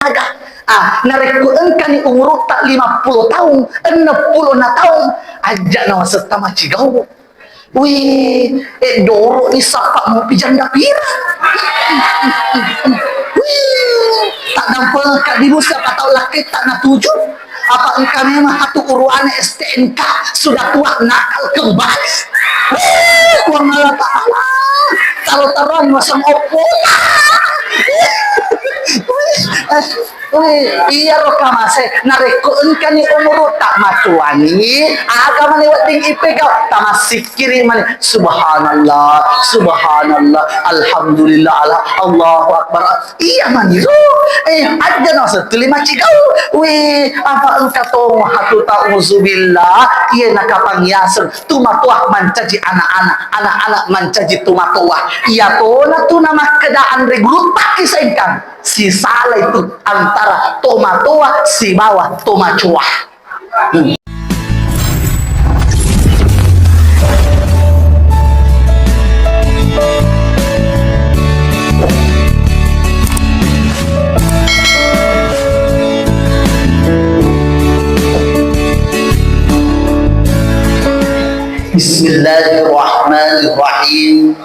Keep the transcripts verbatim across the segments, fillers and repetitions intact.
aga. Ah, narekko engkani umurutta lima puluh taung, enneng puluh na taung, ajja nawasetta macigau. Wih, eh, doro ni sappa mopi janda pira. Wih, tak dampeng ka dibusa patau laketta na tuju. Apa engka memang hatu uruane S T N K sudah tua nakal kembali. Wih, Puang Allah Ta'ala, kalau terang masang opo. Wih, eh, Wih, iyaro kamase, narekko engkani umurutta matuani, aga mani wedding ipegau, tamassikkiri mani, subhanallah, subhanallah, alhamdulillah, ala-, Allahu akbar. Iya mani ro, eh, ajja nasettuli macigau. Wih, apa engka tong hatu ta'udzubillah, iya nakapang yaseng, tumatoa mancaji anak-anak, anak-anak mancaji tumatoa. Iya tona tu namakkeda anre gurutta kisengkang. Sisalai tu antara tomatoa sibawa tomacoa. Hmm. Bismillahirrahmanirrahim.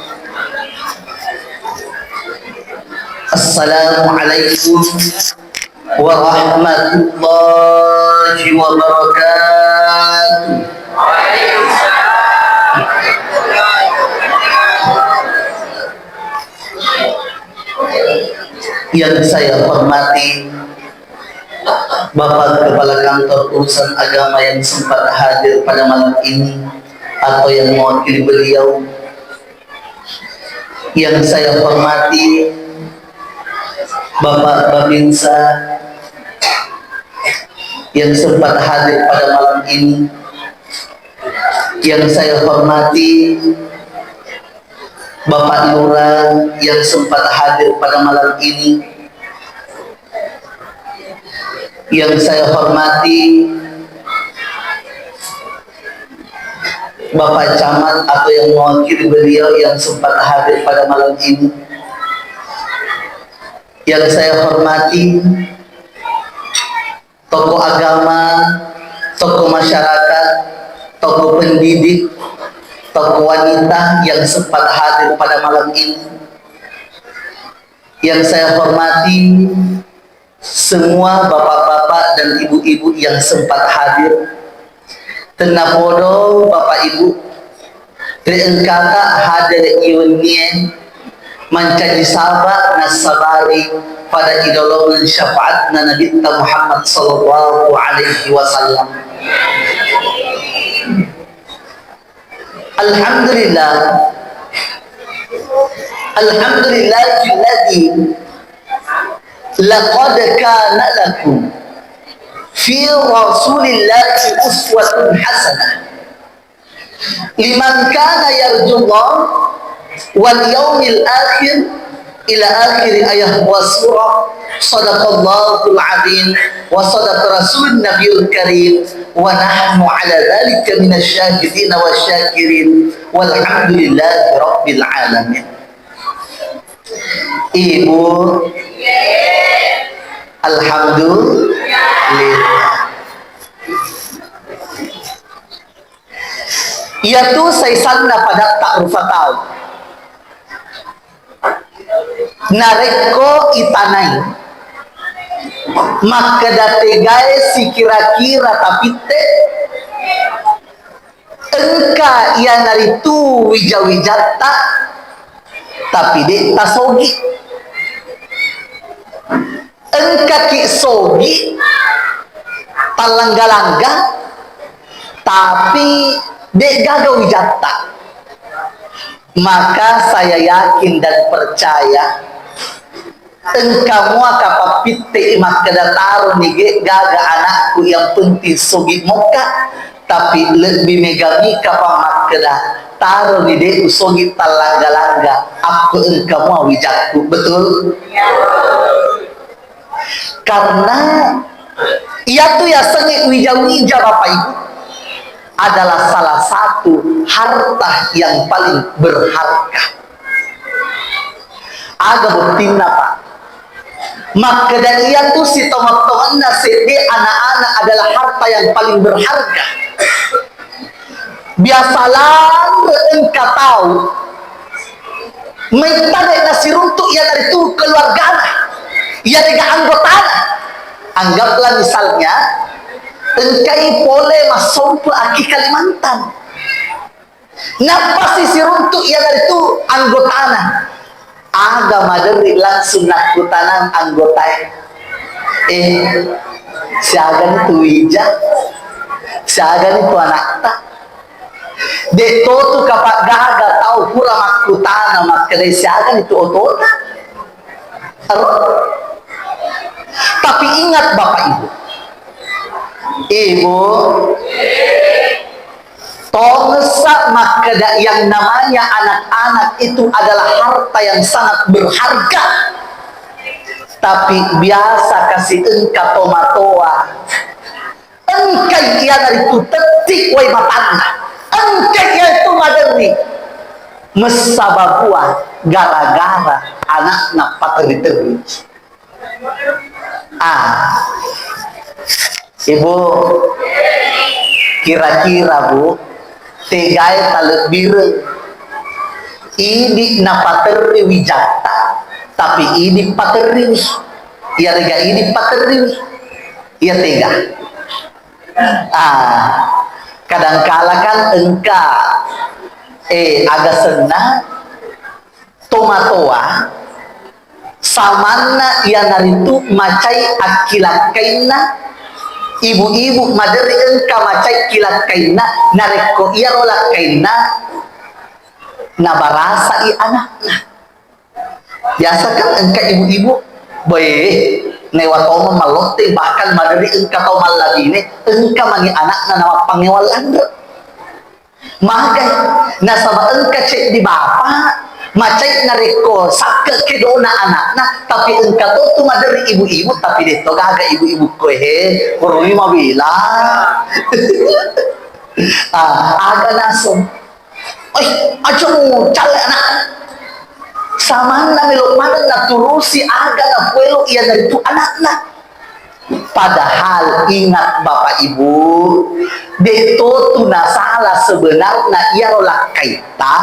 Assalamualaikum warahmatullahi wabarakatuh. Yang saya hormati Bapak Kepala Kantor Urusan Agama yang sempat hadir pada malam ini atau yang mewakili beliau, yang saya hormati Bapak Babinsa yang sempat hadir pada malam ini, yang saya hormati Bapak Lurah yang sempat hadir pada malam ini, yang saya hormati Bapak Camat atau yang mewakili beliau yang sempat hadir pada malam ini, yang saya hormati tokoh agama, tokoh masyarakat, tokoh pendidik, tokoh wanita yang sempat hadir pada malam ini, yang saya hormati semua bapak-bapak dan ibu-ibu yang sempat hadir. Tennapodo Bapak Ibu, ri engkata hadir i wennie mancaji saba nassabari pada idolongan syafaatna Nabitta Muhammad sallallahu alaihi wasallam. Alhamdulillah. Alhamdulillahilladzi laqad kana lakum fi Rasulillahi uswatun hasanah liman kana yarjullah wal yaumil akhir ila akhir ayah wa surah. Sadaqallahul azim wa sadaqa rasulun nabiyul karim wa nahnu ala dzalika minasy syahidin wasy syakirin walhamdulillahi rabbil alamin. Ibu, alhamdulillah. Iyatu saisanna padatta rufa tau. Narekko itanai, makkeda tegae sikira-kira tapitte, engka iyanaritu wija-wijatta, tapi de' tasogi. Engkaki sogi tallangga-langga, tapi de'gaga wijatta. Maka saya yakin dan percaya, engka mua kapappitte makkeda taroni de'gaga anakku, yang penting sogi mokka, tapi lebbi megami kapang makkeda taroni de' usogi tallangga-langga, akko engka mua wijakku. Betul? Karena iyatu yasengnge wija-wija, Bapak Ibu, adalah salah satu harta yang paling berharga. Aga buktinna, Pak? Makkeda iyatu sitonget-tongenna seddi anak-anak adalah harta yang paling berharga. Biasa lanre engka tau maitta de' nasiruntu' iyanaritu keluargana, iyarega anggotana. Anggaplah misalnya engkai pole massompe' akki Kalimantan. Nappasi siruntu' iyanaritu anggotana. Aga maderri langsung nakkutanang anggotae. Eh, siagani tu wija? Siagani tu anakta? De' to tu kapaggaga tau pura makkutana makkedai siagani tu otona. Ero? Tapi ingat Bapak Ibu. Ibu, tongessa makkeda yang namanya anak-anak itu adalah harta yang sangat berharga. Tapi biasa kasi engka tomatoa. Engkai iyanaritu tetti wai matanna. Engkai iyatu maderri. Messababua gara-gara anakna paterri-terri. Ah, Ibu, kira-kira, Bu, tegae talebbireng. Idi napaterri wijatta, tapi idi paterriwi. Iyarega idi paterriwi. Iya tega. Ah, kadangkala kan engka, eh, aga senna tomatoa, samanna iyanaritu macai akkilakkainna, ibu-ibu maderri engka macai kilakkainna, narekko iyaro lakkainna nabarasai anakna. Biasa kan engka ibu-ibu, boe, newa tongeng mallotte, bahkan maderri engka tau mallabine, engka mani anakna namappangngewa lanre. Magai, nasaba engka ceddi bapa, macai narekko sakke kedona anakna, tapi engka to tu maderri ibu-ibu, tapi de to gaga ibu-ibu ko he, koroni mabela. Ah, aga naseng. Oi, aja mu calle anakna. Samanna melo maneng naturusi aga napuelo iyanaritu anakna. Padahal ingat Bapak Ibu, de to tu nasala sebenarna iyaro lakkaitta,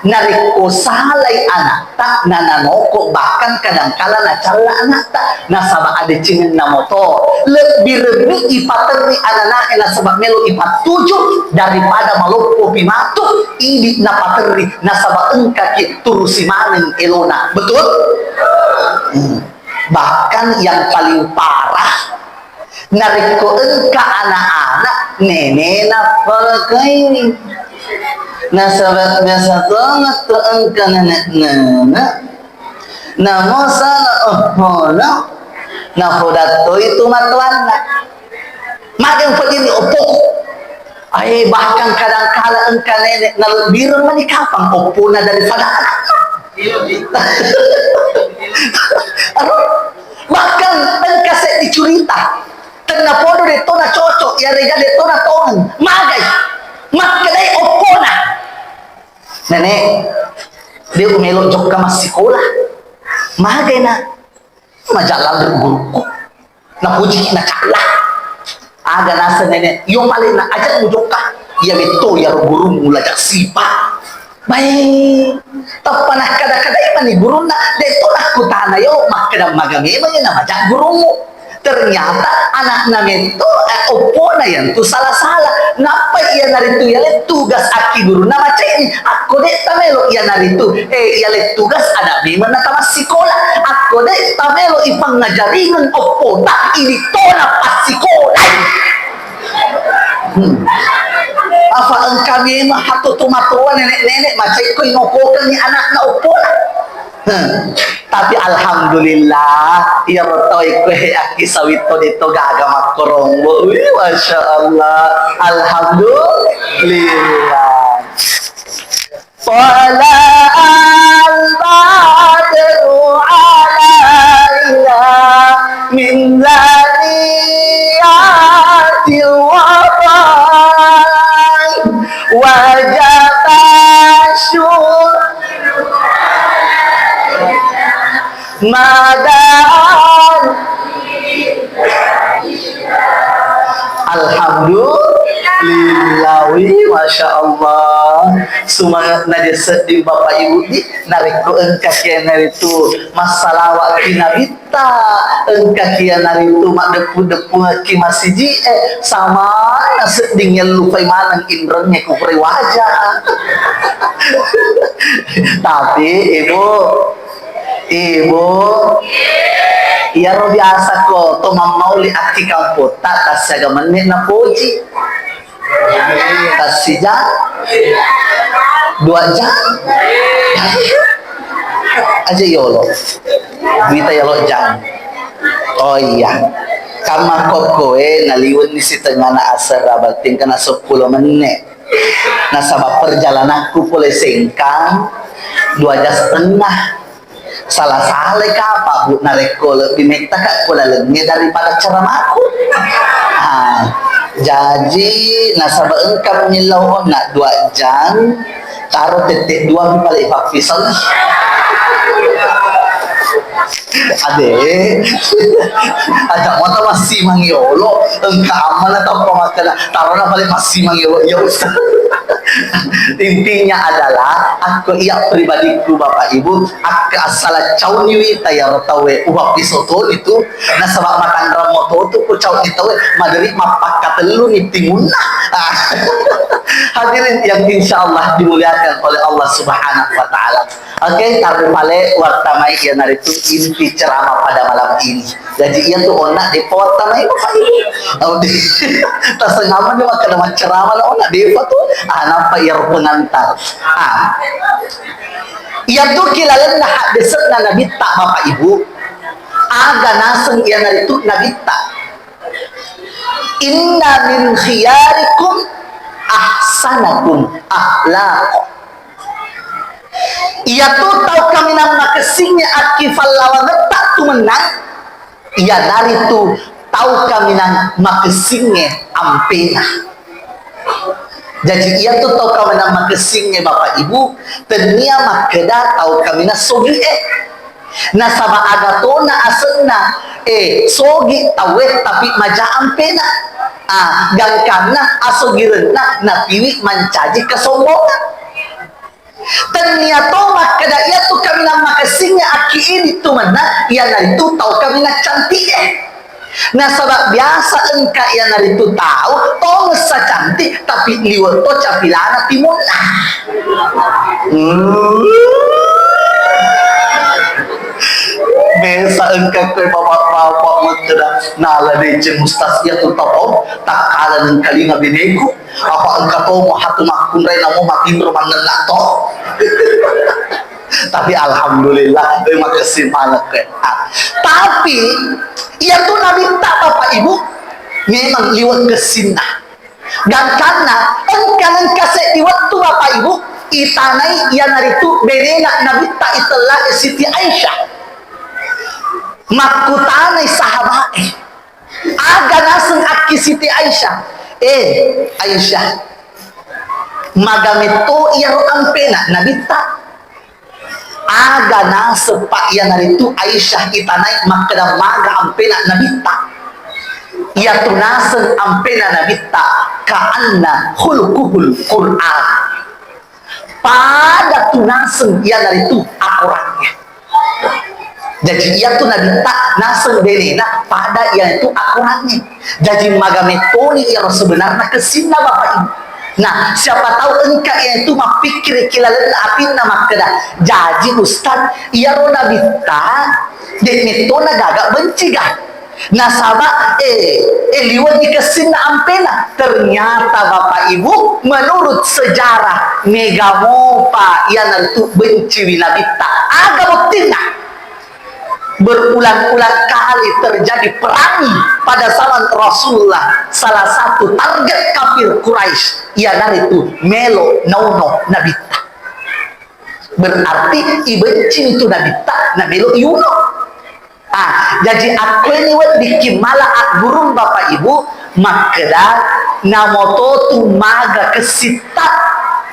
narekko salai anakta, nananoko bahkan kadangkala nacalla anakta, nasaba adecengenna moto, lebbi rebbi ipaterri ananae nasaba melo ipattuju daripada maloppo pi matu, idi napaterri nasaba engkaki turusi maneng elona. Betul? Hmm. Bahkan yang paling parah, narekko engka anak-anak, nenena pakaini. Nasaba biasa tongeng tu engka nenek-nenek, namo sala ohona, napodattoi tu matoanna. Magi upajini oppoku. Ae, bahkan kadangkala engka nenek nalebbireng mani kapang oppona daripada anakna. Aro, bahkan engka seddi curita, tennapodo de to nacocok, iyarega de to natongeng. Magai, makkedai oppona, "Nenek, de umelo jokka massikola." "Magai, Nak?" "Majallang ri gurukku." Napojiki nacalla. Aga naseng nenek, "Iyo malena, aja mujokka. Iya metto iyaro gurummu laja sipa." Bae, tappa nakkada-kadai mani gurunna, de to nakkutana yo makkeda maga memang iya namaja gurummu. Ternyata anakna metto, eh, oppona yang tu sala-sala. Nappa iyanaritu yale tugas akki gurunna macai. Akko de tamelo iyanaritu, eh, iyale tugas ada memang natamasikola. Akko de tamelo ipangajaringeng oppota, ini tona passikolai. Hmm. Afa engka memang hatu tu matoa nenek-nenek macai ko inopokengi anakna oppona. Hmm. Tapi alhamdulillah, iyaro tau e koe akki sawitto de to gaga makkorombo. Wih, Masya Allah. Alhamdulillah. Tala al-badru alaina min thaniyatil wada'i, wajaba syukur. Mada Alhamdulillah, wi, Masya Allah. Sumange'na je sedding Bapak Ibu di, narekko engka kianaritu massalawa ki Nabitta, engka kianaritu maddeppu-deppungekki masiji, eh, samana sedding yellupai maneng inrengnge ku pura waja. Tapi, Ibu, Ibu, iyaro biasa ko to mammauli akki kampotta, tassiaga menni napoji. Tassijang, dua jang. Aja yolo. Wita yolo jang. Oh iya. Kamma kokkoe naliwenni sitengana asera batting kena seppulo menit. Nasaba perjalananku pole Sengkang dua jam setengah. Sala-salai kapa, Bu, narekko lebbi mettaka ko lalengnge daripada ceramaku. Ah, jaji nasaba engka millau onna dua jam, taro tette dua mi pale pappisau. Ade, aja mata massimang yolo, engka ammana tappa makkeda, tarona pale massimang yolo, ya Ustaz. Intinya adalah, akko iya pribadiku, Bapak Ibu, akka assala cauni wita yaro tauwe, uwappiso toni tu, nasaba matanrang moto tu ku cauni tauwe, maderi mappakkatellu ni timunna. Hadirin yang insya Allah dimuliakan oleh Allah Subhanahu wa Ta'ala. Oke, tarru pale wattamai iyanaritu inti ceramah pada malam ini. Jadi iya tu onna depa wattamai Bapak Ibu. Au de. Tasengama ni makkeda macceramah na onna depa tu. Ah, nampa iyaro pengantar. Ah. Iya tu kilalenna haddese'na Nabitta Bapak Ibu. Aga naseng iyanaritu Nabitta. Inna min khiyarikum ahsanakum akhlaq. Iyatu tau kaminang makessingnge akkifallawangetta tu mennang, iyanaritu tau kaminang makessingnge ampena. Jaji iyatu tau kaminang makessingnge Bapak Ibu, tennia makkeda tau kaminang sogi'e. Nasaba aga tona asenna, eh, sogi tauwe tapi maja ampena. Ah, gangkanna asogirenna napiwi mancaji kesombongan. Tennia to makkeda iyatu kaminang makessingnge akki idi tu mennang, iyanaritu tau kaminang canti'e. Nasaba biasa engka iyanaritu tau tongessa canti, tapi liwe to capilana timunna. Hmm. Biasa engka koe bapak-bapak makkeda, nala deceng ustaz iyatu tau takkala nengkalinga beneku. Apa engka to mo hatu makkunrai namo matinro mannenna to. Tapi alhamdulillah, eh, makessing maneng koe. Ah, tapi iyatu Nabitta Bapak Ibu memang liwet kessinna. Gangkanna engka nengka seddi wettu Bapak Ibu itanai iyanaritu benena Nabitta itella Siti Aisyah. Makkutanai sahabae. Aga naseng akki Siti Aisyah? Eh, Aisyah, maga metto iyaro ampena Nabitta? Aga naseng, Pak, iyanaritu Aisyah itanai makkeda maga ampena Nabitta? Iyatu naseng ampena Nabitta, ka'anna khuluquhul Qur'an. Pada tu naseng iyanaritu akorangnge. Jaji iyatu Nabitta naseng benena pada iyanaritu akorangnge. Jaji maga mettoni iyaro sebenarna kessinna Bapak Ibu. Nah, siapa tahu engka iyanaritu mappikkiri ki lalenna atinna makkeda, jaji Ustaz, iyaro Nabitta de' mettona gaga benci ga? Nasaba, eh, eh, liwe'ni kessinna ampena. Ternyata, Bapak Ibu, menurut sejarah, mega mopa iyanaritu benciwi Nabitta. Aga buktinna? Berulang-ulang kali terjadi perang pada zaman Rasulullah, salah satu target kafir Quraisy iyanaritu melo nauno Nabitta. Berarti ibenci itu Nabitta, na melo iuno. Ah, jaji akkueni weddikki mala aggurung Bapak Ibu makkeda, namoto tu maga kessitta,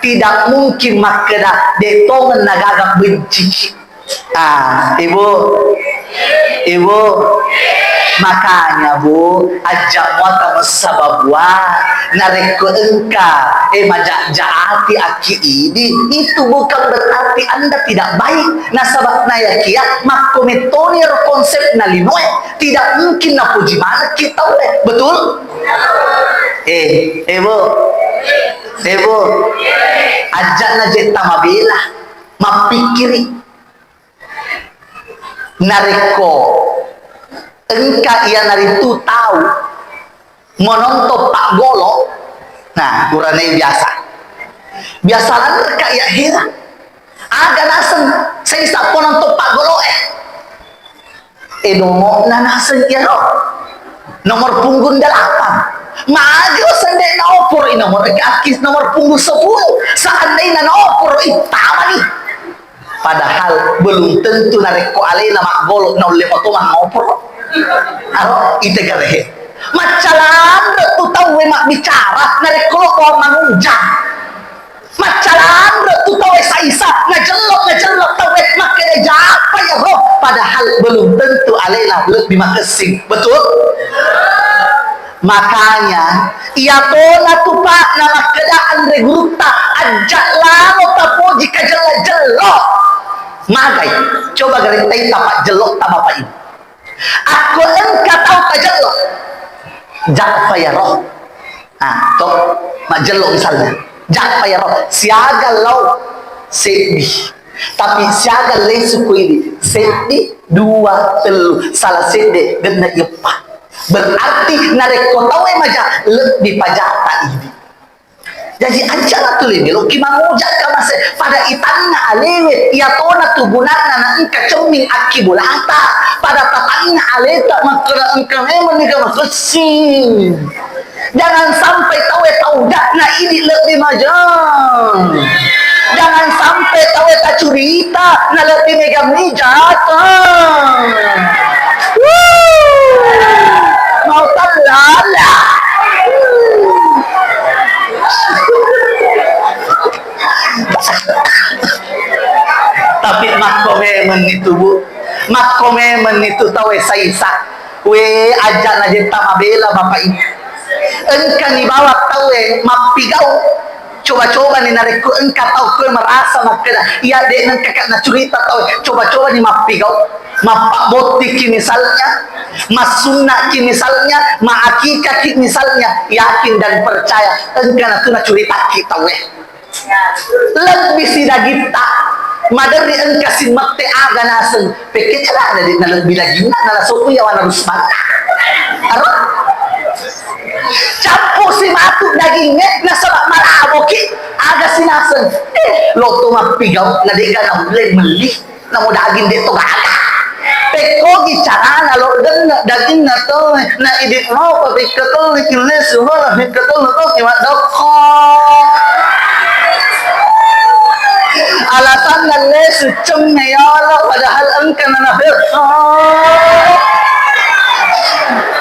tidak mungkin makkeda de' tongeng nagaga benciki. Ah, Ibu, Ibu, Makanya, Bu, ajja muata messababua, narekko engka, eh, maja-, jaati akki idi, itu bukan berarti Anda tidak baik. Nasaba nayakia makko mettoni ero konsepna linoe, tidak mungkin napuji manekki tauwe. Betul? Eh, eh, Bu. Eh, Bu. Ajja naje tamabela, mappikkiri. Narekko engka iyanaritu tau mononto paggolo, nah, uranai biasa. Biasa lanreka iya hera. Aga naseng, saisa pononto paggolo, eh. Eh, dongo'na naseng iyaro. Nomor punggung delapan. Magi sende naoporo i nomor kaki, nomor punggung sepuluh. Seandainya naoporo i, tamani. Padahal belum tentu narekko alena maggolo naulle mato mangoporo. Aro, ite garehe. Maccalanre tu tauwe mabbicara narekko lo bawang manujang. Maccalanre tu tauwe saisa, najello, najello tauwe makkeda japa iyaro, padahal belum tentu alena lebbi makessing. Betul? Makanya, iyatona tu, Pak, na makkeda anre gurutta, ajja lalo tapoji kajella-jello. Magai, coba garettai tapak jello ta Bapak Ibu. Akko engka tau tajello, ja'fa iyaro. Ah, to, majello misalnya. Ja'fa iyaro, siaga lao seddi. Tapi siaga lesu ku idi, seddi, dua, tellu. Salah sedde, genna iyeppa. Berarti narekko tauwe maja, lebbi pajata idi. Jaji, ancana tuli meloki manguja kamase pada itanna alewe, iyatona tu gunanna na engka cemming akkibolata, pada tatanna aleta makkeda engka memang niga makessing. Jangan sampai tauwe tauja na idi lebbi majang. Jangan sampai tauwe tacurita na lebbi mega mijata. Wuh, mau tallala. Tapi makko memeng itu, Bu. Makko memeng itu tauwe saisa. We, aja najetta mabela Bapak Ibu. Engka ni bawang tauwe mappigau. Coba-coba ni narekko engka tau koe merasa makkeda, iya de nengka ka nacurita tauwe. Coba-coba ni mappigau. Mappabbottikki misalnya, massunnaki misalnya, maakikaki misalnya, yakin dan percaya engka natu nacuritaki tauwe. Lebbi sidagitta, maderri engka simmette aga naseng, pekke carana de nalebbi daginna, nala sobu yawana rusmanna. Aro? Cappu si matu dagingnge, nasaba malaboki, aga sinaseng. Eh, lotto mappigau, na dega naulle melli. Namo daging de to gaga. Pekkogi carana lo genne daginna to, na idi mopa pikka to, kille suhola pikka to, lo to kiwa dokko. Alasanna lesu cemme yolo, padahal engka na nabe.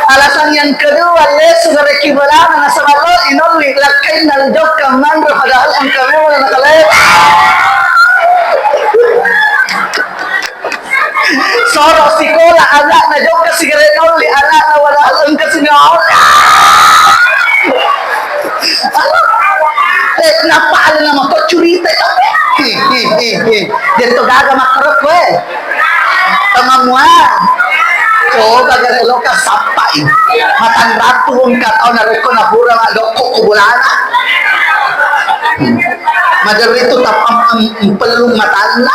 Alasan yang kedua, lesu gareki bolana nasaba lo inolli lakkainna jokka manro, padahal engka memang na kalai. Soro sikola anakna jokka sigare nolli anakna, padahal engka sinyawa. Eh, nappa alena mako curita tapi. Hi, hi, hi, hi. Detto gaga makkarokko, eh. Tamamuang. Coba gare loka sappai. Matan ratu engka tau narekko napura madokko ko bolana. Maderri tu tappa em-, empellung matanna.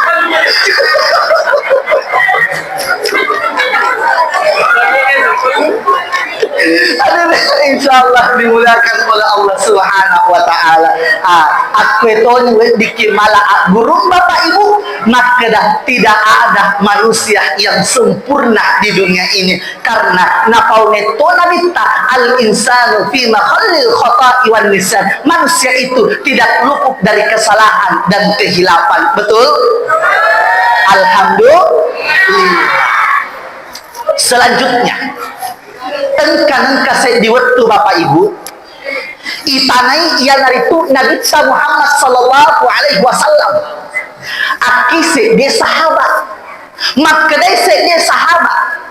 Aduh, insya Allah dimuliakan oleh Allah Subhanahu wa Ta'ala. Ah, akkuetoni weddikki mala aggurung Bapak Ibu, makkeda tidak ada manusia yang sempurna di dunia ini. Karena napau metto Nabitta, "Al-insanu fi mahallil khata'i wan nisyan." Manusia itu tidak luput dari kesalahan dan kehilafan. Betul? Alhamdulillah. Selanjutnya, engka-engka seddi wettu, Bapak Ibu, itanai iyanaritu Nabitta Muhammad sallallahu alaihi wasallam. Akki seddi sahabat. Makkedai seddi sahabat,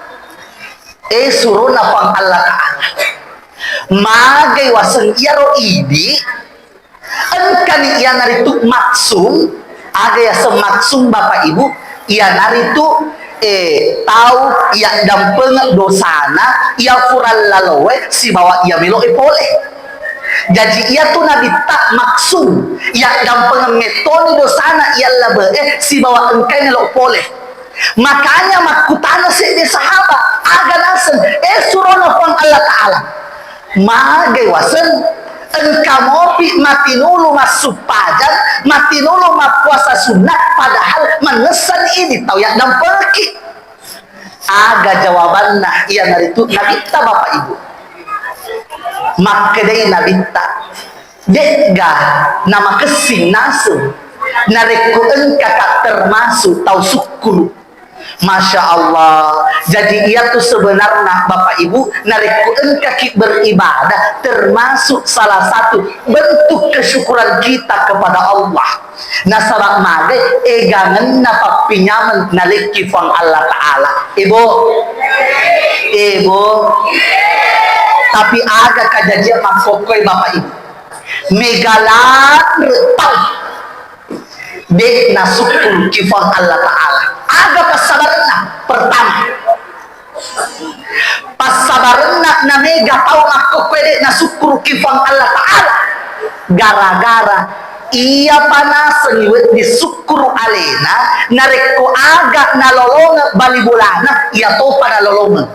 Eh, surona Puang Allah Ta'ala. Magai waseng iyaro idi, engkani iyanaritu maksum, aga yaseng maksum, Bapak Ibu, iyanaritu, eh, tau iyaddampengeng dosana, iya furallaloe, sibawa iya melo'e pole. Jaji, iyatu Nabitta maksum, iyaddampengeng mettoni dosana, iya labe'e, sibawa engkai melo pole. Makanya makkutana sedde sahabat, aga naseng, eh, surona Puang Allah Ta'ala. Magai waseng, engka mopi matinulu massuppajang, matinulu mappuasa sunnah, padahal mannessan idi tau yaddampengekki. Aga jawabanna? Iyanaritu Nabitta, Bapak Ibu. Makkedai Nabitta, de'ga namakessing naseng narekko engkaka termasuk tau sukkuru. Masya Allah. Jadi, iyatu sebenarnya, Bapak Ibu, narekko engkaki beribadah, termasuk salah satu bentuk kesyukuran kita kepada Allah. Nasaba magai, egangenna pappinyameng nalekki Puang Allah Ta'ala. Ebo? Ebo? Tapi aga kajajiang makkokkoe, Bapak Ibu? Mega lanre tau de' nasukkuruki Puang Allah Ta'ala. Aga passabarenna? Pertama, passabarenna namega tau makkokkoe de' nasukkuruki Puang Allah Ta'ala, gara-gara iyapa nasengngi wedding sukkuru alena, narekko aga nalolongeng bali bolana, iyatopa nalolongeng.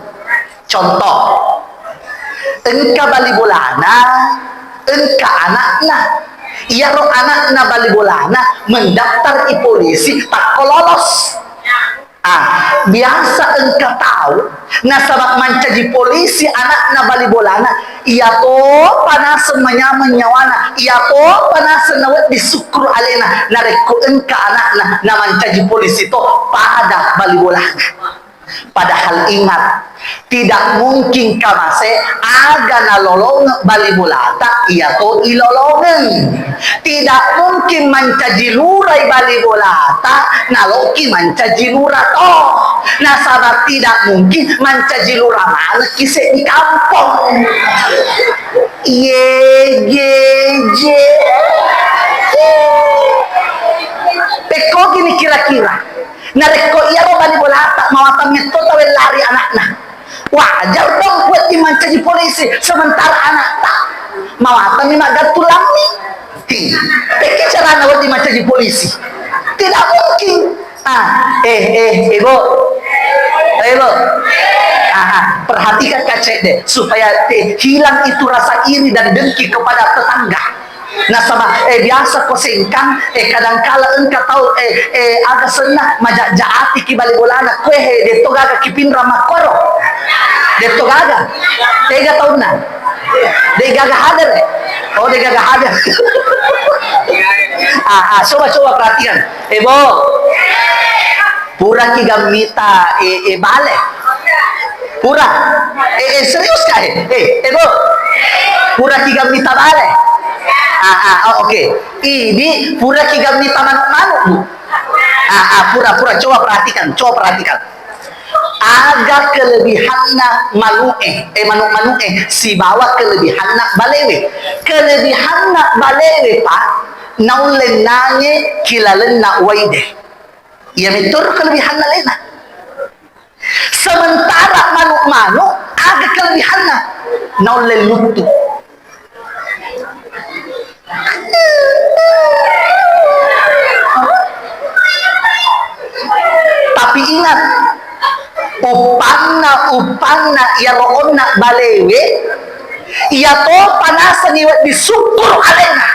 Contoh, engka bali bolana, engka anakna. Iyaro anakna bali bolana mendaftar i polisi, takko lolos. Ah, biasa engka tau nasaba mancaji polisi anakna bali bolana, iyatopa naseng manyameng nyawana, iyatopa naseng nawedding sukkuru alena narekko engka anakna namancaji polisi to pada bali bolana. Padahal ingat, tidak mungkin kamase aga nalolongeng bali bolata, iyato ilolongeng. Tidak mungkin mancaji lurai bali bolata, naloki mancaji lura to. Nasaba tidak mungkin mancaji lura manekki seddi kampong. Ye, ye, ye. Pekkogini kira-kira. Narekko iyaro bali bolata mawatang metto tau lari anakna, wajar dong wedding mancaji polisi, sementara anakta mawatangmi maggattu lammi. Hi, pekki carana wedding mancaji polisi? Tidak mungkin. Ah, eh, eh, ibu, eh, ibu, ah, ah, perhatikan kacek deh, supaya, eh, hilang itu rasa iri dan dengki kepada tetangga. Nasaba, eh, biasa ko Sengkang, eh, kadangkala engka tau, eh, eh, aga senna, majajja atiki bali bolana, kue he, detto gaga ki Pinrang makkoro. Detto gaga. Tega taunna. De gaga hadir. Oh, de gaga hadir. Ah, ah, coba, coba perhatikan. Eh, Bo. Puraki gammita, eh, eh, bale. Pura. Eh, eh, serius kah, eh? Eh, eh, Bo. Puraki gammita bale. Ah, ah, oh, oke. Ini puraki gammita manuk-manuk, Bu. Ah, ah, pura, pura. Coba perhatikan, coba perhatikan. Aga kelebihanna manu'e, eh, manuk-manu'e, sibawa kelebihanna balewe. Kelebihanna balewe, Pak, naulle nange ki lalenna waide. Iya metoro kelebihanna alena. Sementara manuk-manuk, aga kelebihanna? Naulle luttu. Tapi ingat, uppanna, uppanna iyaro onna balewe, iyatopa nasengngi wedding sukkuru alena.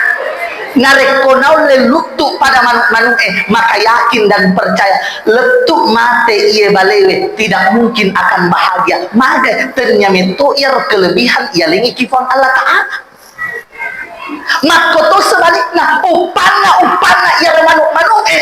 Narekko naulle luttu pada manuk-manuke, maka yakin dan percaya, lettu mate iye balewe, tidak mungkin akan bahagia. Maga? Tennia metto iyaro kelebihan iyalengngi ki Puang Allah Ta'ala. Makkoto sebalikna, uppanna, uppanna iyaro manuk-manuke,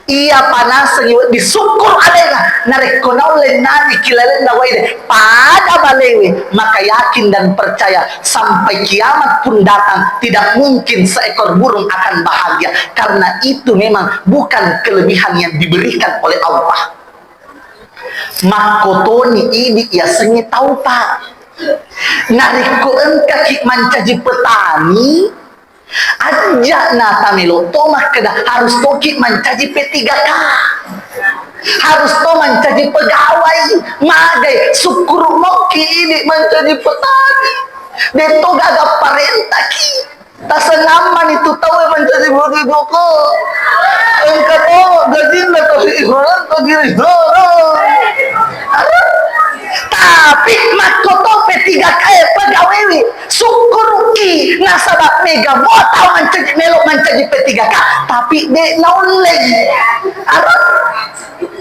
iyapa nasengngi wedding sukkuru alena, narekko naulle nani ki lalenna waide pada balewe, maka yakin dan percaya sampai kiamat pun datang, tidak mungkin seekor burung akan bahagia, karena itu memang bukan kelebihan yang diberikan oleh Allah. Makkotoni idi' yasengnge taupa. Narekko engkaki mancaji petani, aja' na tamelo to makkeda harus toki mancaji P tiga K. Harus to mancaji pegawai. Magai, sukkuru' mokki idi' mancaji petani. De' to gaga parentaki. Tasengammani tu tauwe mancaji bogi koko. Engka to gajinna to ihorang to giri. Tapi makkoto P tiga K e pegawaiwi, sukkuruki nasaba mega mua tau mancaji, melo mancaji P tiga K, tapi de' naulle. Arah.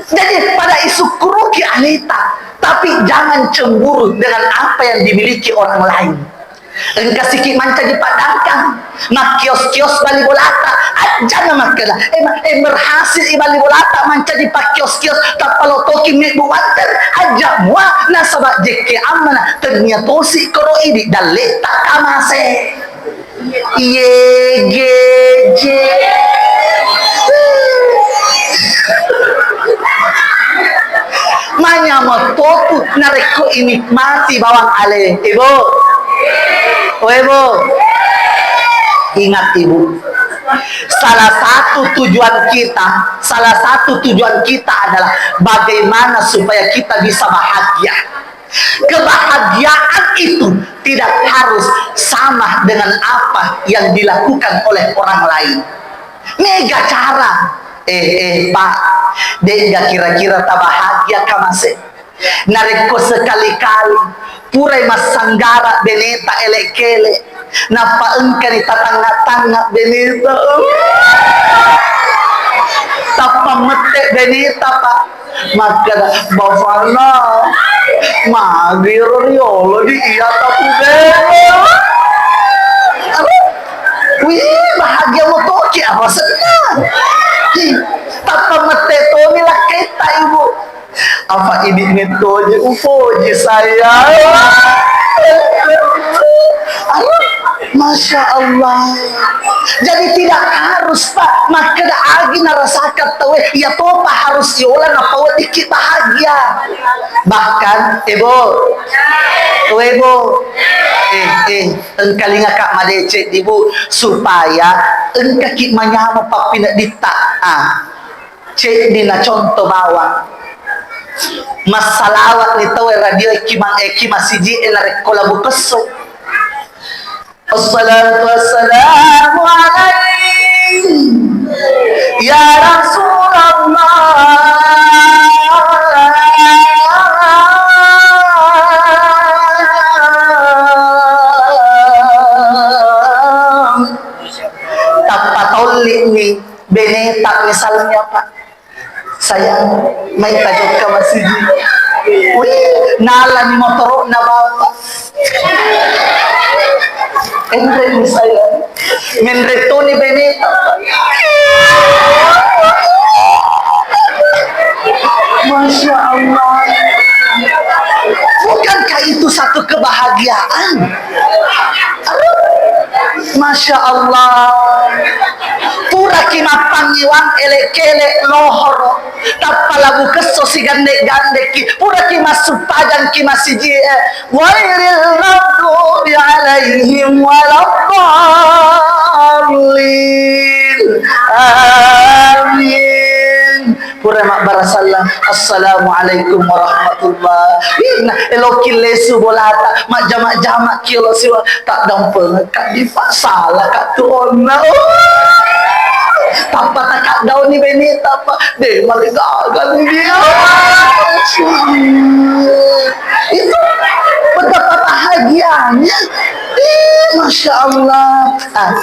Jadi pada isukkuruki aleta, tapi jangan cemburu dengan apa yang dimiliki orang lain. Engka siki mancaji paddagang, makkios-kios bali bolata, ajana makkeda, eh, ma-, eh, berhasil i bali bolata mancaji pakkios-kios, tappa lo toki mebbu watter, aja mua nasaba jekke ammana tennia tosi koro idi dalletta kamase. Iye geje. Manyameng totu narekko inikmati bawang ale, Ibu. Oh, Ibu. Ingat, Ibu. Salah satu tujuan kita, salah satu tujuan kita adalah bagaimana supaya kita bisa bahagia. Kebahagiaan itu tidak harus sama dengan apa yang dilakukan oleh orang lain. Mega cara. Eh, eh, Pak, de'ga kira-kira tabahagia kamase. Narekko sekali-kali purai massanggara beneta ele' kele', nappa engkani tatangnga-tangnga beneta. Tappa mette beneta, Pak. Makkeda, "Bapakna, magiro riolo di iya tapubene." Aduh, wih, bahagia motoki apa senang. Hi, tappa mette toni lakketta, Ibu. Apa ini metode upoji saya? Aduh, Masya Allah. Jadi tidak harus, Pak, makkeda agi narasakan tauwe, iya topa harus iola napaweddikki bahagia. Bahkan, eh, Bu, eh, Bu, eh, eh, engkalingaka madeceng, Ibu, supaya engkaki manyameng pappinedditta. Ah, ceddi na contoh bawang. Massalawat ni tauwe radio ki ma-, eh, ki masiji e narekko labu kesso. Assalatu wassalamu alaik, ya Rasulullah. Tappa tolli'ni beneta misalnya, Pak. Sayang, mai tajokka masigi. Wih, nalani motoro'na bapa. Enreni sayang. Menre toni beneta. Masya Allah. Bukankah itu satu kebahagiaan? Aduh. Masya Allah. Puraki mappangiwang ele' kele' lohoro. Tappa labu kesso sigande'-gandekki, puraki massuppajangki masiji e, ghairil maghdubi alaihim waladdallin. Amin. Pura mabbara sallang, "Assalamualaikum warahmatullah." Ih, na, eloki lesu bolata, majjama-jamaki olo siwa, taddampengekka dipa, salaka tu onna. Oh. Tappa takaddauni beneta, Pak. De' male gaga ni dia. Itu betapa bahagianya. Ih, Masya Allah. Ah.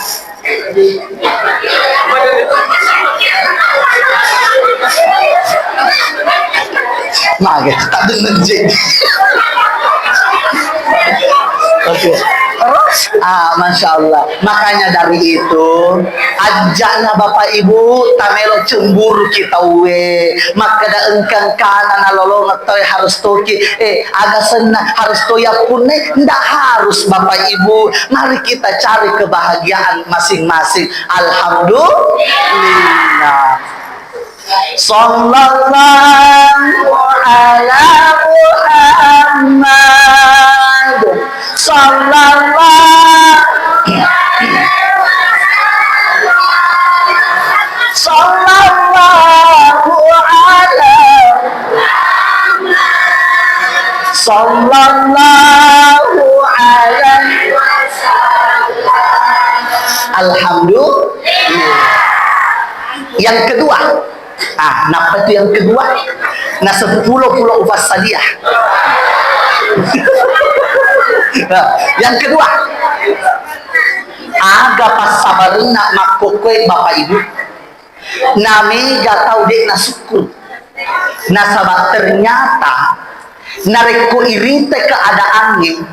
Mage, tak dengar je. Oke. Terus, ah, Masya Allah. Makanya dari itu, ajana Bapak Ibu, tamelo cemburu kita we. Makkeda engkang kana nalolongeng tauwe harus toki, eh, aga senna harus to yappunne, ndak harus Bapak Ibu. Mari kita cari kebahagiaan masing-masing. Alhamdulillah. Sallallahu ala Muhammad. Sallallahu, sallallahu ala, sallallahu alaihi wasallam. Alhamdulillah. Yang kedua, ah, napa itu yang kedua? Na sepuluh pulau ufassadia. Nah, yang kedua, aga passabarenna makkokkoe Bapak Ibu. Na mega tau de' na syukur. Nasaba ternyata narekko irita keadaangnge,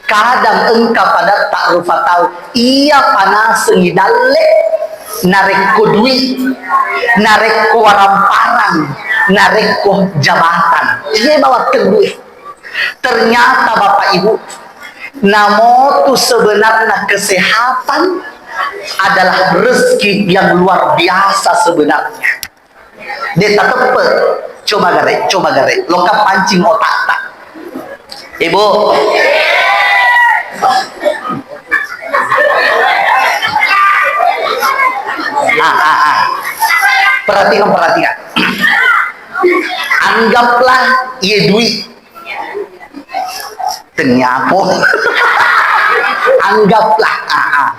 kadang engka pada ta'rufa tau, iya panasengi dalle, narekko dui, narekko waramparang, narekko jabatan. Iya bawang kedue. Ternyata Bapak Ibu, namotu sebenarnya kesehatan adalah rezeki yang luar biasa sebenarnya. De' tateppe. Coba gare, coba gare. Loka pancing otakta. Ibu. Ah, ah, ah. Perhatikan, perhatikan. Anggaplah ye dui. Tenyapo. Anggaplah, ah, ah.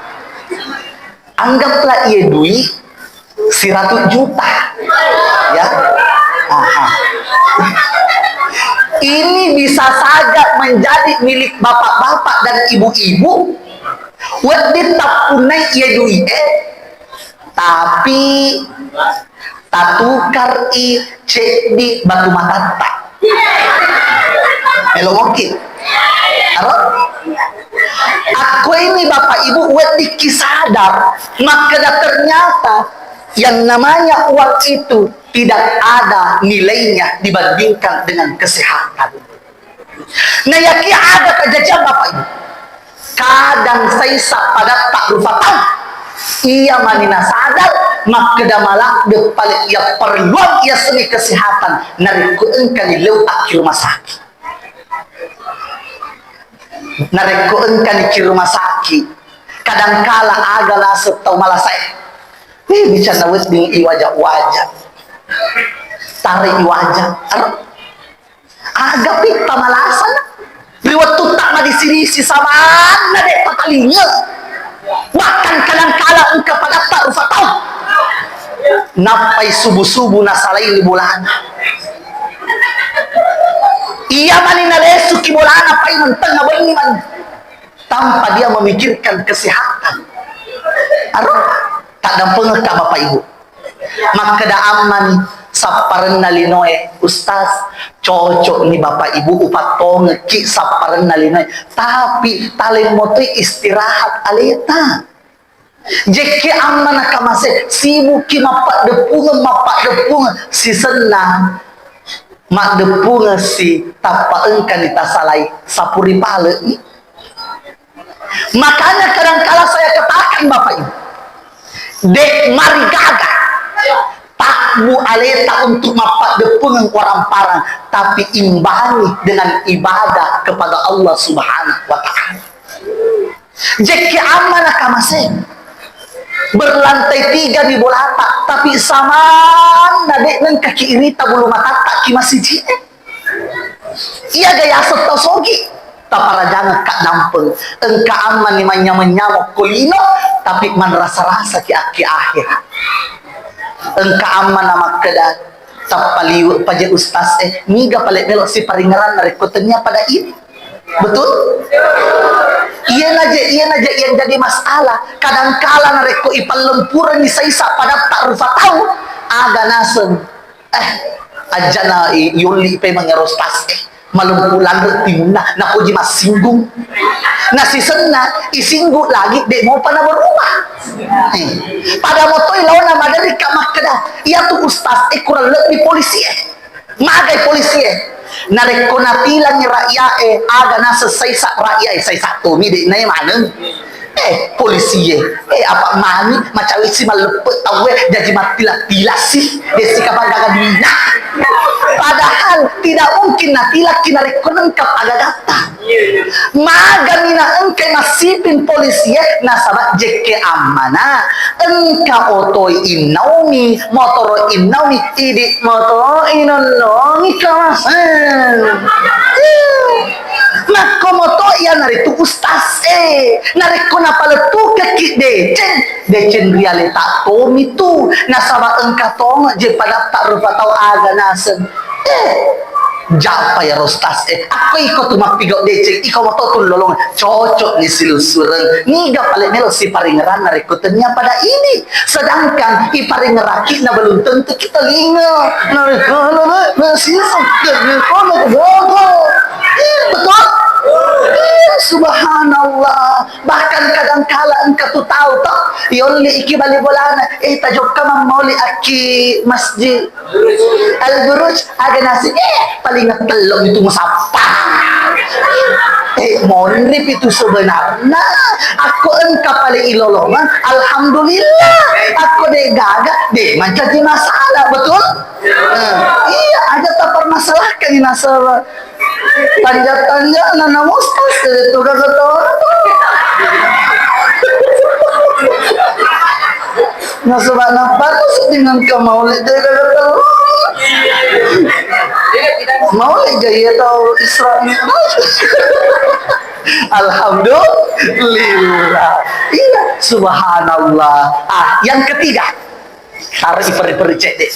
Anggaplah ye dui seratus juta. Ya. Ah, ah. Ini bisa saja menjadi milik bapak-bapak dan ibu-ibu. Wedding tappunnai ye dui, eh. Tapi tatukar i ceddi batu matatta. Melo mungkin. Aro? Akko ini Bapak Ibu weddikki sadar, makkeda ternyata yang namanya uang itu tidak ada nilainya dibandingkan dengan kesehatan. Nah, yakin ada kejadian Bapak Ibu. Kadang saisa padatta rufa tau. Iya mani nasadar, makkeda maladde pale iya perluang iya seni kesehatan. Narekko engkani leu ki rumah sakit. Narekko engkani ki rumah sakit. Kadangkala aga naseng tau malasa e. Eh, bicara wedding iwaja-waja. Tarik iwaja. Aro? Aga pi pamalasana. Ri wettutta madisi-disi samanna de' patalinga. Bahkan kadangkala engka padatta rufa tau. Nappai subu-subu nasalai ri bolana. Iya mani nalesuki bolana pai mentenga benni mani. Tanpa dia memikirkan kesehatan. Aro? Taddampengekka Bapak Ibu. Makkeda ammani sapparenna linoe, "Ustaz, cocok ni Bapak Ibu upattongekki sapparenna linoe, tapi talemmotoi istirahat aleta." Jekke amma nakamase, sibukki mappaddeppungeng, mappaddeppungeng, sisenna maddeppungeng si tappa engkani tasalai, sapuri pale'ni. Makanya kadangkala saya katakan, Bapak Ibu, de' marigaga takbu aleta untuk mappaddeppungeng waramparang, tapi imbangi dengan ibadah kepada Allah Subhanahu wa Ta'ala. Jekke amma nakamase, berlantai tiga ni bolata, tapi samanna de' nengka ki irita bulu matatta ki masiji e. Iyaga yaseng tau sogi, taparajangeng kaddampeng. Engka amma ni manyameng-nyameng ko lino, tapi manrasa-rasa ki akki akhirat. Engka amma na makkeda, "Tappa liwe' paje ustaz e, niga pale melo siparingngerang narekko tennia pada ini?" Betul? Iyanaje, iyanaje yang jadi masalah. Kadangkala narekko ipallempurengngi saisa padatta rufa tau, aga naseng, eh, ajana i-, yolli pe mangero ustaz e. Malempu lanre timunna, napoji massinggung. Nasisenna, isinggung lagi, de' mopa na berubah. Eh, pada motoi laona maderri ka makkeda, "Iyatu ustaz e kurang lebbi polisi e." Magai polisi e. Narekko natilangi rakyat e, aga naseng saisa rakyat e, saisa tomi de' nae maneng. Eh, polisie. Eh, apa mani macawe si malleppe tauwe, jaji mattila-tila si. Desi kapang gaga dina. Padahal tidak mungkin natilaki narekko nengka pagagatta. Magani na engkai massiping polisie, nasaba jekke ammana. Engka otoi innaumi, motoro innaumi, idi moto inonnongi kamaseng. Makko moto iyanaritu ustaz e. Narekko napalettukekki deceng, deceng rialeta tomi tu. Nasaba engka tong je padatta rupa tau aga naseng. Eh, jappa ya ustaz e. Akko iko tu mappigau deceng, iko moto tu lolong. Cocok ni silusureng. Niga pale melo siparingerang narekko tennia pada ini. Sedangkan iparingeraki na belum tentu kita linga. Nah, nah, nah, nah, nah, sisuk, nah, nah, nah, nah, nah, nah. Betul? Iya, subhanallah. Bahkan kadangkala engka tu tau to, yolli iki bali bolana, eh, tajokka mammauli akki masjid. Al-Buruj, aga nasi, eh, paling tello itu musappa. Eh, monri pitu sebenarna. Aku engka paling ilolongan, alhamdulillah. Aku de gaga, de mancaji masalah, betul? Eh, iya, aja tak permasalahkan ini masalah. Tanja-tanja nana mustas itu kata orang. Nasaba nappaku seddi engka maulid de gaga tellu. Maulid jaya tau Isra Mi'raj. Alhamdulillah. Iya, subhanallah. Ah, yang ketiga. Harus iperi-peri cek deh.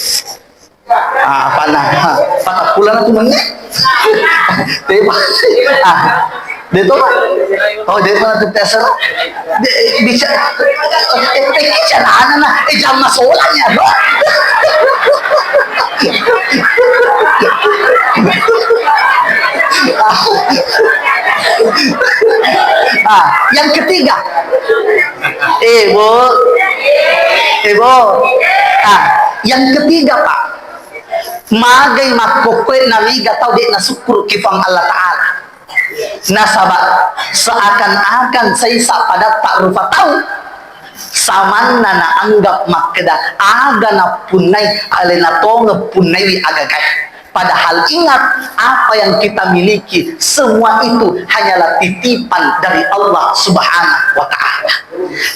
Ah, apa nah? Patappulo na tu menne. Teba. Ah, de to. Oh, de mana tu biasa? De bisa. Eh, peki carana na. Eh, jam masolanya, bro. Ah, yang ketiga. Eh, Bu. Eh, Bu. Ah, yang ketiga, Pak. Magai makkokkoe namiga tau de' nasukkuruki Puang Allah Ta'ala. Nasaba seakan-akan saisa padatta rupa tau, samanna naanggap makkeda aga nappunnai alena tongeng punnaiwi agagae. Padahal ingat, apa yang kita miliki, semua itu hanyalah titipan dari Allah Subhanahu wa Ta'ala.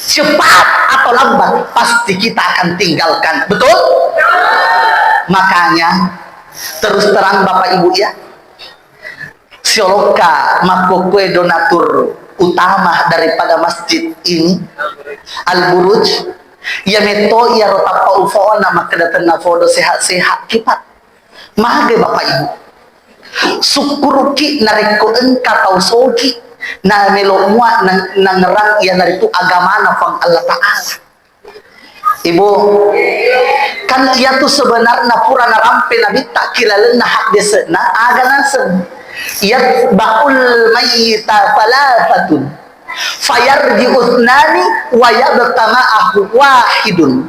Cepat atau lambat, pasti kita akan tinggalkan. Betul? Makanya, terus terang Bapak Ibu ya, siolokka makkokkoe donatur utama daripada masjid ini, Al-Buruj, iya metto iyaro tappa ufona makkeda tenna fodo sehat-sehat ki, Pak. Magai Bapak Ibu. Sukkuruki narekko engka tau sogi namelo mua nang-, nangngerang iyanaritu agamana Puang Allah Ta'ala. Ibu, kan iyatu sebenarna pura narampe nabitta ki lalenna haddese'na, aga naseng? Yatba'ul mayyita thalathatun, fayarji'u thnani wa yabqa ma'ahu wahidun.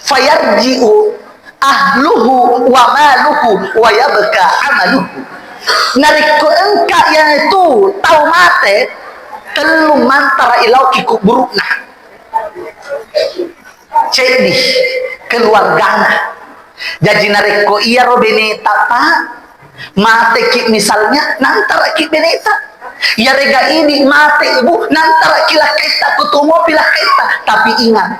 Fayarji'u ahluhu wa maluhu wa yabqa amaluhu. Narekko engka iyanatu tau mate, tellu mantara ilauki kuburu'na. Ceddi keluargana. Jaji narekko iyaro beneta, Pak, mateki misalnya, nantaraki beneta. Iyarega idi mate, Ibu, nantaraki lakkaitta, kutumopi lakkaitta. Tapi ingat,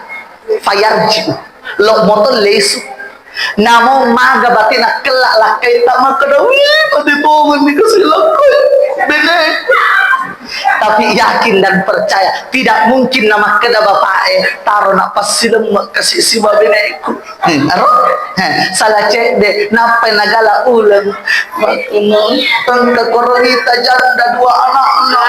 fayarji'u, lo moto lesu. Namo maga bate nakkella lakkaitta makkeda, "Wih, mate tongeng ni kasi lakkoi bene." Tapi yakin dan percaya, tidak mungkin namakkeda bapak'e, "Taro na passilemme kasi siba beneku." Hmm, aro? Heh, salah cedde, nappai nagala uleng. Makkuno, engka korita janda dua anakna.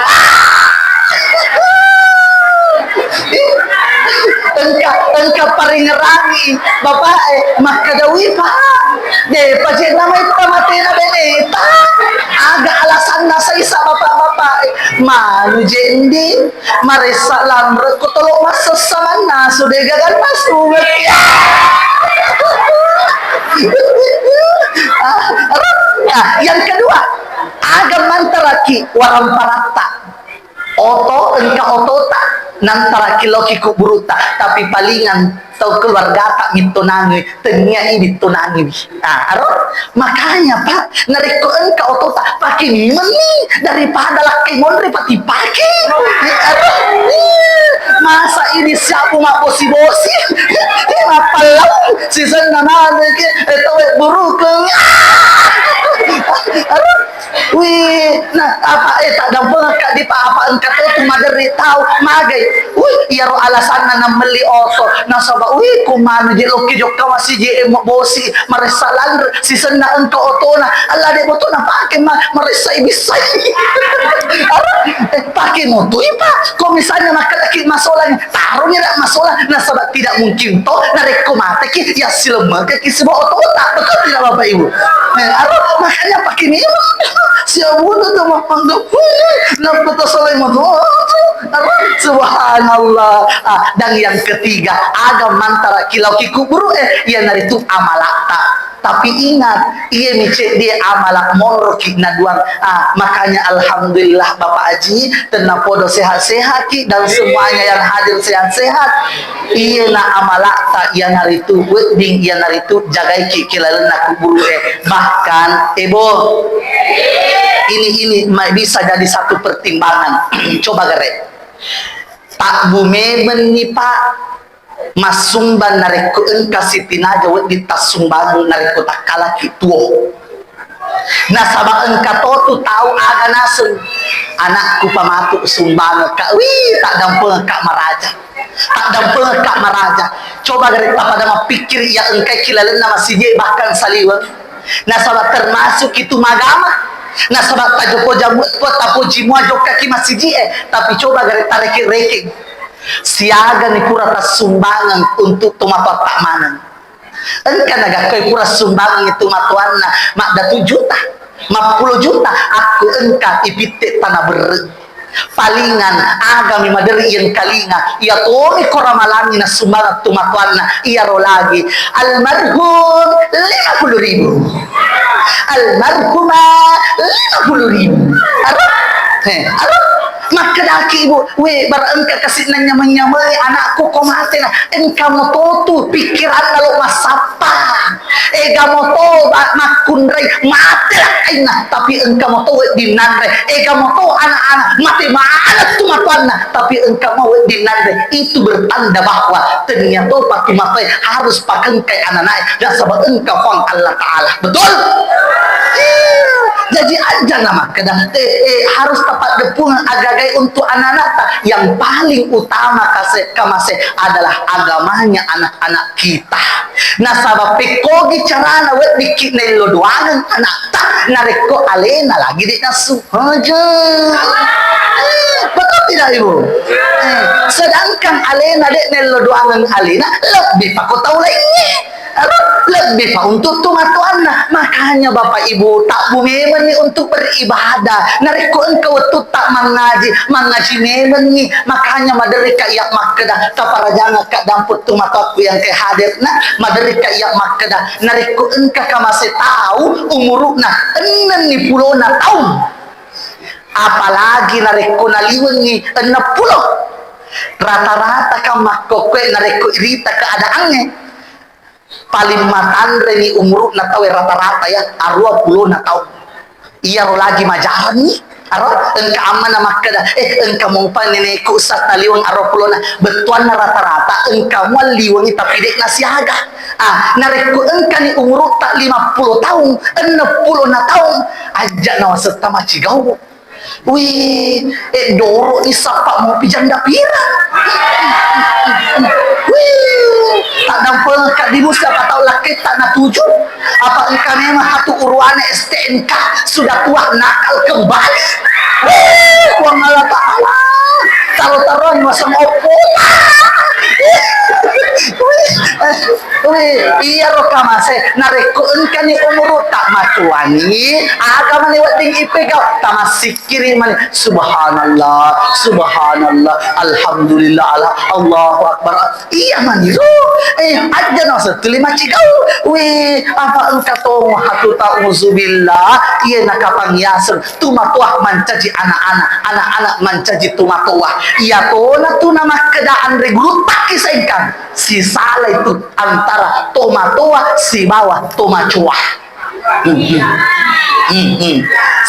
Engka, engka paringerangi bapak'e, makkeda, "Wi, Pak, de paje namaitta matena beneta." Aga alasanna saisa bapak-bapak'e? Manu jendi. Maressa lanre ko tolo massessa mannasu de gaga nasu. Ah, yang kedua, aga mantaraki waramparatta. Oto, engka otota. Nantaraki loki kuburuta, tapi palingan tau keluargata mittonangi, tennia idi tonangi. Ah, aro? Makanya, Pak, narekko engka otota, pake memeng ni daripada lakkai monri pati pake. Eh, aro? Eh, masa ini siapu mabbosi-bosi? Eh, mappallau sisenna maneng ke, eh, tau burukeng. Aro? Wih, nah, apa, eh, taddampengekka di pa, apa engka to tu maderri tau, magai. Wih, iyaro alasanna namelli oto, nasaba, wih, kumanu je lokki jokka masiji e bosi, maressa lanre, sisenna engka otona, Allah de boto napake ma-, maressa ibissai. Aro, eh, pake motoi, Pak. Ko misalnya makkedaki masolang, taroni rak masolang, nasaba tidak mungkin to, narekko mateki, ya silemmekeki sibawa otota. Betul tidak, Bapak Ibu? Eh, aro, makanya pake memeng. Siabutu tu mappanggap. Nappa tasalai matu. Aro, subhanallah. Ah, dan yang ketiga, aga mantara kilau ki kuburu, eh, iyanaritu amalakta. Tapi ingat, iya mi ceddi amala monroki naduang. Ah, makanya alhamdulillah Bapak Haji, tenna podo sehat-sehat ki dan semuanya yang hadir sehat-sehat. Iyena amalakta iyanaritu wedding, iyanaritu jagaiki ki lalenna kuburu e. Bahkan, ebo, ini, ini ma-, bisa jadi satu pertimbangan. Coba gare. Takbu memeng ni, Pak. Massumbang narekko engka sitinaja wedding tassumbangeng narekko takkalaki tuo. Nasaba engka to tu tau aga naseng, "Anakku pamatu sumbangekka." Wih, taddampengekka maraja. Taddampengekka maraja. Coba gare tapada mappikkiri iya engkai ki lalenna masiji bahkan saliweng. Nasaba termasuk itu magama. Nasaba tajopo jamu, tapoji mua jokkaki masiji e. Tapi coba gare tareke-reke. Siagani pura tassumbangeng untuk tomatoatta maneng. Engka nagakkoi pura sumbangeng itu matoanna maddatu juta, mappulo juta, akku engka ipitte tana berre. Palingan agami maderri iyengkalinga, iya tomi ko ramalangi nassumbangeng tu matoanna, iyaro lagi almarhum lima puluh ribu. Almarhumah lima puluh ribu. Aro? He, aro? Makkedaki ibu, "We, bara engka kasi nanyameng-nyamengi anakku ko mate na." Engka moto tu pikkiranna lo massappa. Ega moto ba-, makkunrai mate lakkainna, tapi engka moto wedding nanre. Ega moto anak-anak mate maneng tu matoanna, tapi engka mo wedding nanre. Itu bertanda bahwa tennia topa tu matoe harus pakengkai ananae, nasaba engka Puang Allah Ta'ala. Betul? Iya. Jaji aja na makkeda, eh, eh, harus tapaddeppungeng agagai untuk anak-anakta. Yang paling utama kase-, kamase adalah agamanya anak-anak kita. Nasaba pekkogi carana weddikki nello doangeng anakta, narekko alena lagi de nassu. Aja. Betul tidak, Ibu? Eh, sedangkan alena de nello doangeng alena, lebbi pako tau laingnge. Aro, lebbi pa untuk tu matoanna. Makanya Bapak Ibu, tabbu memenni untuk beribadah. Narekko engka wettutta mangaji, mangaji memenni. Makanya maderrika iya makkeda, taparajangakka dampu tu matoakku yang ke hadir. Nah, maderrika iya makkeda, narekko engka kamase tau umuruna ennenni pulona taung. Apalagi narekko naliwengngi enneng pulo. Rata-rata kan makkokkoe narekko irita keadaangnge. Paling matanreni umuru'na tauwe rata-rata ya, arua pulona taung. Iyaro lagi majaranni, aro engka ammana makkeda, "Eh, engka mopa nenekku Ustaz naliweng arua pulona." Bettuanna rata-rata engka mua liwengi tapi de'na siaga. Ah, narekko engkani umuru'ta lima pulo taung, enneng pulona taung, ajja nawasetta macigau. Wih, eh, doro ni sappa mopi janda pira. Wih, taddampengekka di musi apa tau lakketta natuju. Apa engka memang hatu uruane S T N K sudah tua nakal kembali. Wih, Puang Allah Ta'ala. Taro-taroan masang opo. Wih, iyaro kamase, narekko engkani umurutta macuani, aga mani wedding ipegau, tamassikkiri mani, subhanallah, subhanallah, alhamdulillah, ala-, Allahu akbar. Iya mani ro, eh, ajja nasettuli macigau. Wih, apa engka tong hatu ta'udzubillah, iya nakapang yaseng, tumatoa mancaji anak-anak, anak-anak mancaji tumatoa. Iya tona tu namakkeda anre gurutta kisengkang. Sisalai tu antara tomatoa sibawa tomacoa. Hmm, hmm. Hmm, hmm.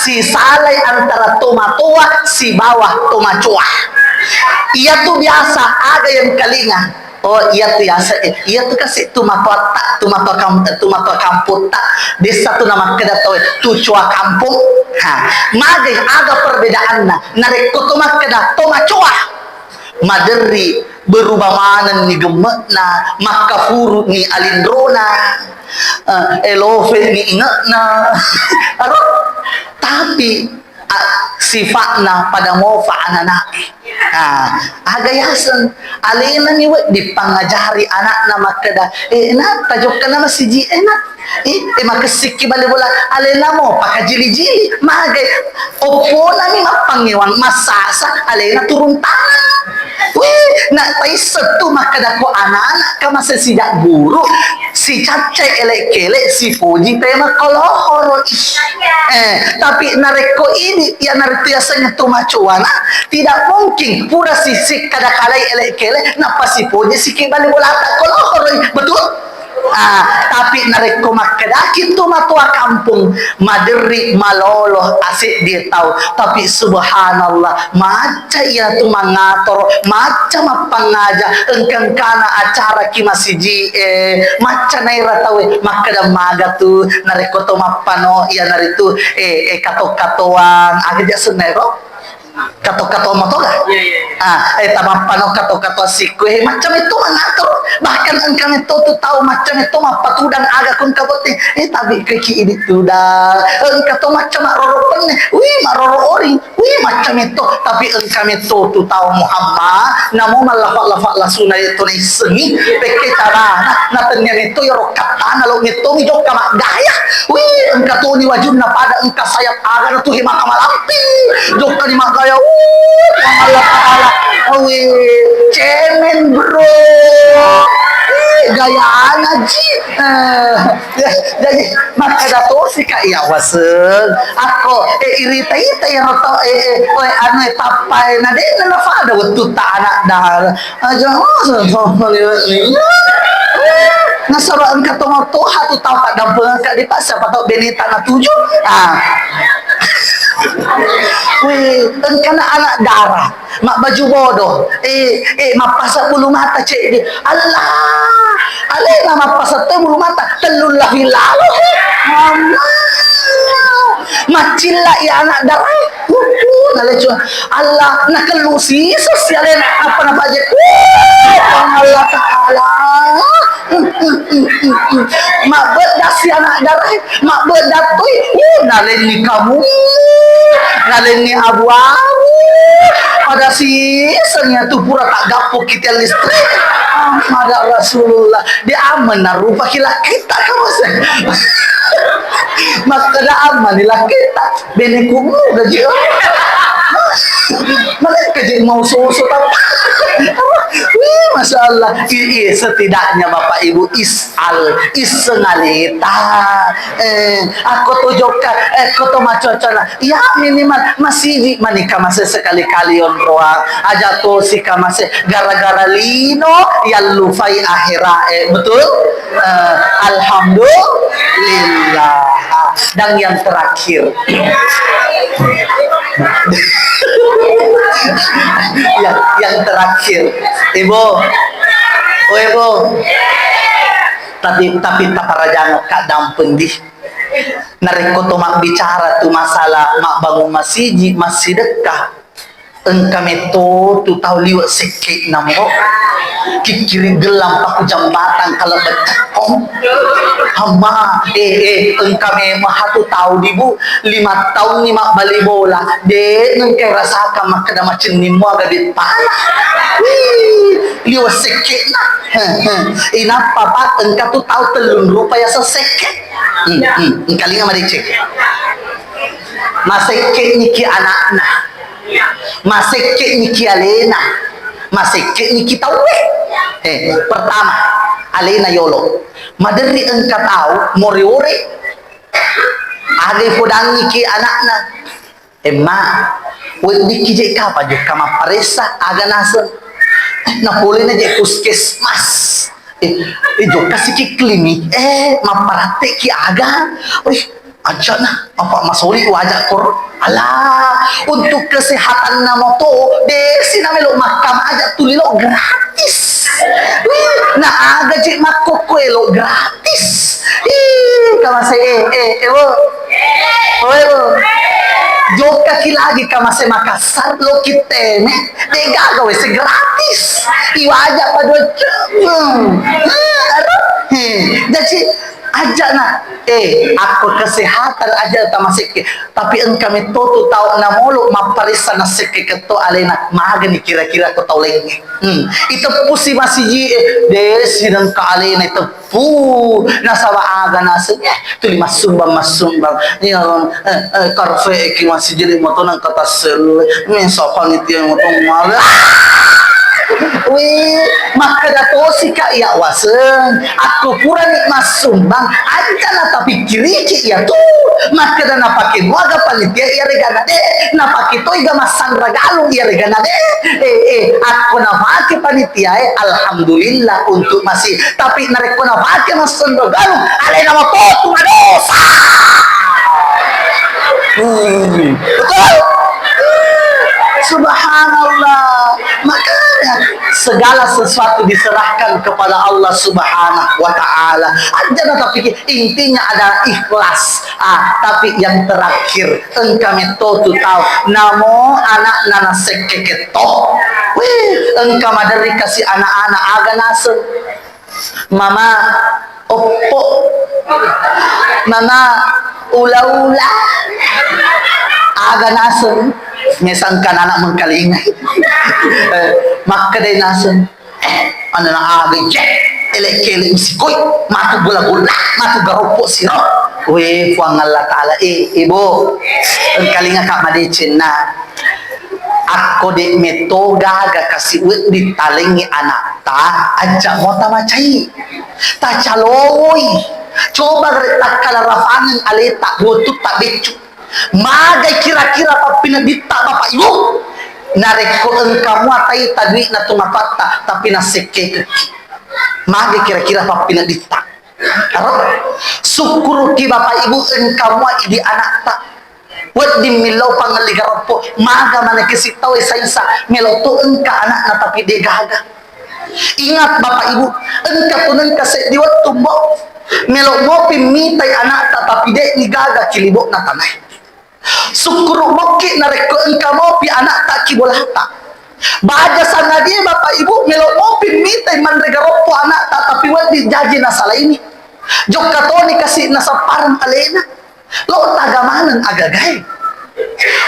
Sisalai antara tomatoa sibawa tomacoa. Iya tu biasa aga yang kalinga. Oh, iya tu biasa, eh, iya tu kasi tomatoatta, tomatoa kam-, tomatoa kampotta. Dessa tu namakkeda tau, tu coa kampong. Ha, magai aga perbedaanna. Narekko to makkeda tomacoa. Maderri, berubah manenni gemme'na, makkafuruni alinrona, eh, elofe'ni inge'na. Aro? Tapi, a, sifa'na pada mofa anana'e. Nah, aga yaseng, alenani wedding pangajari anakna makkeda, eh, na, tajokkana masiji, eh, na. Eh, eh, makessikki bale bola, alena mo pakajili-jili, magai. Opponami mappangewang massasa, alena turun tangan. Wih, na taisseng tu makkeda ko anak-anak kamase sijak guru, sicaccai elek-kelek, sipoji tema kolohoro. Eh, tapi narekko ini, iyanaritu yasengnge tomacoana, tidak mungkin pura si-, sikkada kalai elek-kelek, nappa sipoji sikki bale bolata kolohoro. Betul? Ah, tapi narekko makkedaki tomatoa kampung, maderri malolo aseddi tau, tapi subhanallah, macca iyatu mangatoro, macca mappangaja, engka-engkana acara ki masiji e, macca naira tauwe makkeda maga tu, narekko to mappano iyanaritu, eh, eh, kato-katoang, aga ja senna ero? Kato-kato moto ga? Iya, iya, iya. Ah, eh, tamappano kato-kato sikku, eh, macam itu mengatur. Bahkan engka metto tu tau macam itu mappatudang aga kun kabotte. Eh, tapi keki ini tudang. Engka to macam maroro penne. Wih, maroro oring. Wih, macam itu. Tapi engka metto tu tau Muhammad. Namo mallafa-lafa lasuna itu naissengi. Pekke carana. Nah, tanya metto ya rokat tanah lo metto mi jokka maggaya. Wih, engka toni wajunna pada engka sayap aga na tu he maka malampi. Jokka di maggaya, uh, Puang Allah Ta'ala. Wih, cemen, bro. Wih, gaya anak ji. Eh, ya, jadi, maka ada tosi kak ya waseng. Ako, eh, irita-ita ya roto, eh, eh, anu, eh, tapai na dena na fada waktu tak anak dah. Aja, oh, nasaba engka tomatoha tu tau paddampengekka di pasar, siapa tau bene tanah tujuh. Ah. Wih, engkana anak dara, mabbaju bodoh. Eh, eh, mappasa bulu mata cedde. Allah, alena mappasa te bulu mata, tellu lafi lalo. Allah. Maccilla ya anak dara. Uh, uh, nalecua. Allah, nakellu siseng si alena, apa napaje? Uh, Puang Allah Ta'ala. Mabbedda si anak dara, mabbedda toi. Uh, nalenni kamu. Nalenni abu-abu. Pada siseng ya tu pura tak gapu kita listrik. Muhammad Rasulullah. Dia aman narupa kila kita kamu. Makkeda aman ni lakita. Bene kumu gaji. Mereka jadi mau susu tau. Wih, Masya Allah. I-, i-, setidaknya Bapak Ibu isal, iseng alita. Eh, aku tuh jokka, eh, aku tuh macocona. Ya, minimal masih di manika masih sekali-kali onroang. Aja tuh si kamase gara-gara lino yang lufai akhirat. Eh, betul? Eh, alhamdulillah. Dan yang terakhir. Yang, yang terakhir. Ibu. Oh, Ibu. Tapi, tapi taparajang kak dampeng di. Narekko to mabbicara tu masalah mabbangun masiji, massidekka. Engka metto tu tau liwe' sekke'na mo. Kikkiri' gellang paku jambatang kalebbeng cekkong. Amma, eh, eh, engka memeng hatu tau di bu, lima taunni mabbali bola. De' nengka rasakang makkeda macenning muaga bettana. Wih, liwe' sekke'na. Inappa, Pak, engka tu tau tellung rupa yaseng sekke. Hmm, hmm, engkalinga madeceng. Masekke'niki ana'na. Masekke'niki alena. Masekke'niki tauwe. Eh, pertama, alena yolo. Maderri engka tau more-ore. Aga ipodangiki ana'na. Emma, weddikki je kapang jokka mapparessa, aga naseng? Napolena je puskesmas. Eh, eh, jokka siki klinik. Eh, mapparatte'ki aga? Wih, ajana, apa masoli wajak koro? Alah, untuk kesehatanna moto, desi namelo makkamaja tuli lo gratis. Wih, na aga je makkokko elo gratis. Ih, kamase, eh, eh, eh, wo. Oe, wo. Jokkaki lagi kamase Makassar, lo kittene, de gaga wese gratis. Iwaja padua cemeng. Eh, ero. Eh, jaji, aja na. Eh, akko kesehatan aja tamasekke. Tapi engka metto tu tau namolo mapparessa nasekke ketto alena. Magani kira-kira ko tau laingnge. Hmm. Iteppusi masiji, eh, desi nengka alena iteppu. Puh, nasaba aga naseng, eh, tuli massumbang, massumbang. Iya, eh, eh, karfe eki masijili moto nang kata sel, men sapa niti moto mala. Wih, makkeda tosi ka iya waseng. Aku purani massumbang, aja na tapikkiriki iya tu. Makkeda napake muaga panitia iya regana de, napake toi ga massanra galung iya regana de. Eh, eh, akko napake panitia e, alhamdulillah untuk masih. Tapi narekko napake massenro galung, alena mapotu madosa. Hmm. Betul? Subhanallah. Makanya segala sesuatu diserahkan kepada Allah Subhanahu wa Ta'ala. Aja na tapikir, intinya adalah ikhlas. Ah, tapi yang terakhir, engka metto tu tau namo ana'na nasekke ketto. Wih, engka maderri kasi anak-anak aga naseng. Mama, oppo. Mama, ula-ula. Aga naseng. Mesangkan anak mengkalinga. Eh, makkedai naseng. Eh, anana aga je, elek-kelek sikoi, matu gula-gula, matu garoppo siro. Weh, Puang Allah Ta'ala, eh, Ibu, engkalinga ka madecenna. Akko de metto gaga kasi wedding talengngi anakta, ajja mo tamacai. Tacalowoi. Coba gare takkala rafangeng aleta, bottutta beccu. Magai kira-kira pappinedditta, Bapak Ibu? Narekko engka mua taita dui'na tomatoatta, tapi nassekkekekki. Magai kira-kira pappinedditta? Aro? Sukkuruki Bapak Ibu engka mua idi anakta. Wedding millau pangelli garoppo, maga manekesi tauwe saisa, melo to engka anakna tapi de gaga. Ingat Bapak Ibu, engka tu nengka seddi wettu, Mbok. Melo mopi mitai anakta tapi de ni gaga ki libokna tanae. Sukkuru mokki narekko engka mopi anakta ki bolata. Baja sangadie Bapak Ibu melo mopi mitai manre garoppo anakta tapi wedding jaji nasalaini. Jokka toni kasi nasappareng alena. Lo taga maneng agagae.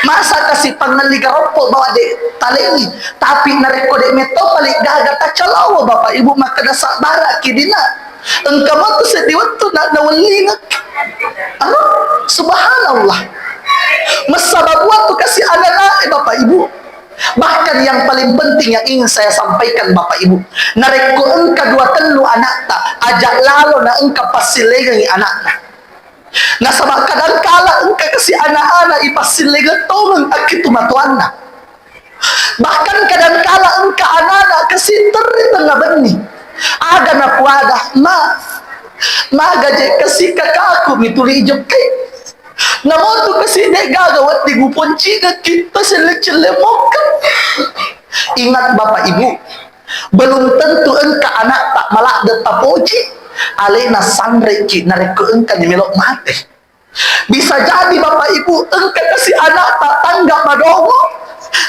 Masa kasi pangelli garoppo bawa de talengi. Tapi narekko de metto pale gaga tacalowo Bapak Ibu makkeda sabbaraki dina. Engka matu seddi wettu na, nawellingekki. Aro, subhanallah. Messaba buat tu kasi ananae Bapak Ibu. Bahkan yang paling penting yang ingin saya sampaikan Bapak Ibu, narekko engka dua tellu anakta, aja lalo na engka passilengengi anakna. Nasaba kadangkala engka kasi anak-anak ipassillengeng tongeng akkitu matoanna. Bahkan kadangkala engka anak-anak kasi terri tengnga benni. Aga napuada, "Ma, maga je kasi kakaku mituli ijokkai. Namotu kasi de gaga wedding uponcingekki, taselle-celle mokka." Ingat Bapak Ibu, belum tentu engka anakta maladde tapoji, alena sanreki narekko engkani melo mate. Bisa jadi Bapak Ibu engka kasi anakta tangga madongo,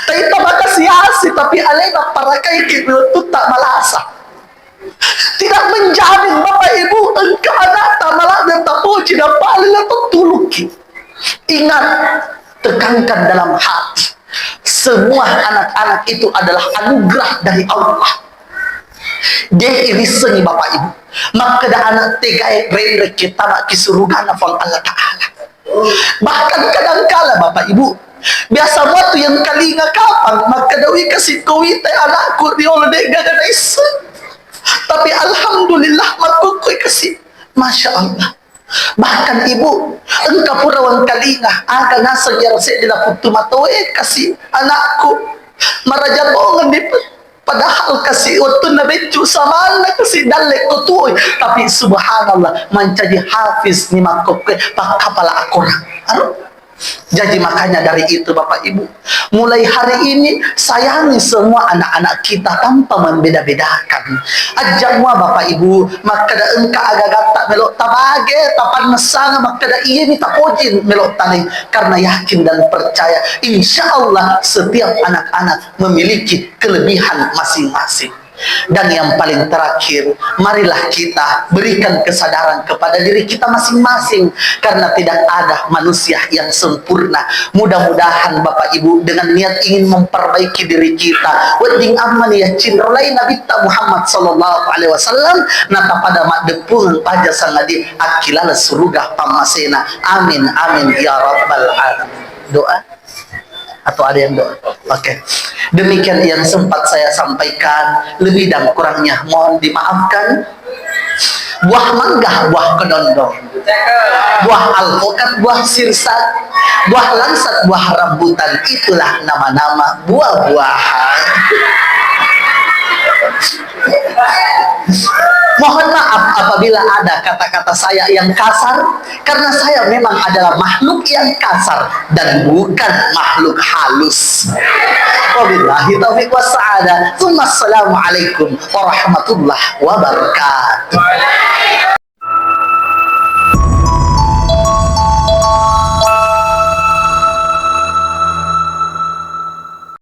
taita makasi-asi tapi alena parakaiki wettutta malasa. Tidak menjamin Bapak Ibu engka anakta maladde tapoji na paling la tettuluki. Ingat, tekankan dalam hati. Semua anak-anak itu adalah anugerah dari Allah. De' irissengngi Bapak Ibu. Makkeda ana' tegae renrekki tama ki surugana Puang Allah Ta'ala. Bahkan kadangkala Bapak Ibu, biasa mua tu yang kalinga kapang, makkeda wi kasi ko witai anakku riolo de' gaga naisseng. Tapi alhamdulillah makkukkui kasi. Masya Allah. Bahkan Ibu, engka pura wengkalinga, aga naseng iyaro seddi laputtu matoe kasi anakku. Maraja tongeng di Padahal kasi wettunna beccu samanna kasi dalle ko tuoi, tapi subhanallah mancaji hafiz ni makkokkue pakkapala akorang. Aro? Jadi makanya dari itu Bapak Ibu, mulai hari ini sayangi semua anak-anak kita tanpa membeda-bedakan. Ajja mua Bapak Ibu, makkeda engka agagatta melo tabage, tapannessanga makkeda iyeni tapojin melo tanai, karena yakin dan percaya insya Allah setiap anak-anak memiliki kelebihan masing-masing. Dan yang paling terakhir, marilah kita berikan kesadaran kepada diri kita masing-masing, karena tidak ada manusia yang sempurna. Mudah-mudahan Bapak Ibu dengan niat ingin memperbaiki diri kita, wedding ammani yaccinrolai Nabitta Muhammad sallallahu alaihi wasallam, natapada maddeppungeng aja sangadie akkilala suruga pammasena. Amin, amin, ya rabbal alamin. Doa. Atau ada yang doa? Oke. Demikian yang sempat saya sampaikan. Lebih dan kurangnya mohon dimaafkan. Buah mangga, buah kedondong. Buah alpukat, buah sirsat. Buah langsat, buah rambutan. Itulah nama-nama buah-buahan. Mohon maaf apabila ada kata-kata saya yang kasar, karena saya memang adalah makhluk yang kasar dan bukan makhluk halus. Wabillahi taufiq wassa'adah. Tsumma assalamualaikum warahmatullahi wabarakatuh.